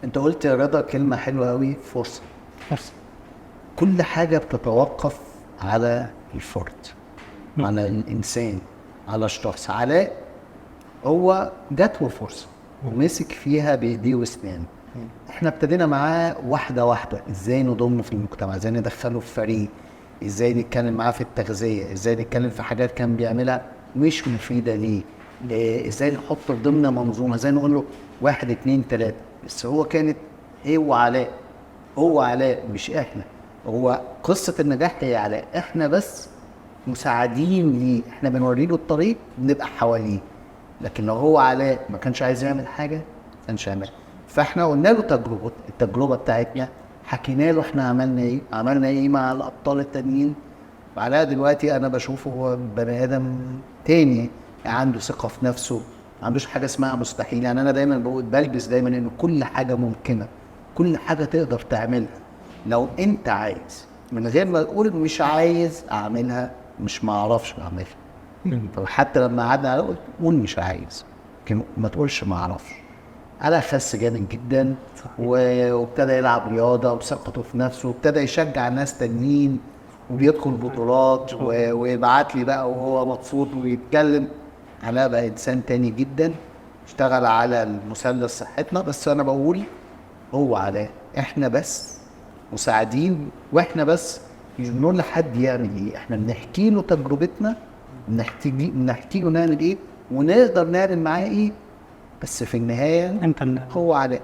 انت قلت يا رضا كلمة حلوة قوي، فرصه. فرصه. كل حاجة بتتوقف على الفرد، على الانسان، على الشخص. علاء هو جات له فرصة ومسك فيها بايديه واسنانه. احنا ابتدينا معاه واحدة واحده، ازاي نضمه في المجتمع، ازاي ندخله في فريق، ازاي نتكلم معاه في التغذيه، ازاي نتكلم في حاجات كان بيعملها مش مفيدة ليه، ازاي نحطه ضمن منظومه، ازاي نقول له 1 2 3. بس هو كانت هو علاء، هو علاء مش احنا. هو قصة النجاح هي علاء، احنا بس مساعدين ليه، احنا بنوري له الطريق، بنبقى حواليه. لكن لو هو علاء ما كانش عايز يعمل حاجة ما كانش هيعمل. فاحنا قلنا له التجربة بتاعتنا، حكينا له احنا عملنا ايه، عملنا ايه مع الابطال التانيين. وعلاء دلوقتي انا بشوفه هو بني ادم تاني، عنده ثقة في نفسه، ما عندوش حاجة اسمها مستحيل. يعني انا دايما بقول، بلبس دايما ان كل حاجة ممكنة، كل حاجة تقدر تعملها لو انت عايز، من غير ما تقول مش عايز اعملها، مش معرفش اعملها. طب حتى لما قعدنا على قلت قول مش عايز، لكن ما تقولش ما اعرفش. علاء خس جامد جدا، وابتدى يلعب رياضة وثقته في نفسه، وابتدى يشجع ناس تانيين، وبيدخل بطولات، ويبعت لي بقى وهو مبسوط ويتكلم. علاء بقى انسان تاني جدا، اشتغل على المثلث صحتنا. بس انا بقول هو علاء، احنا بس مساعدين، واحنا بس مش بنقول لحد يعمل ايه، احنا بنحكي له تجربتنا، بنحكي له نعمل ايه ونقدر نعمل معاه ايه، بس في النهاية انت هو علاء.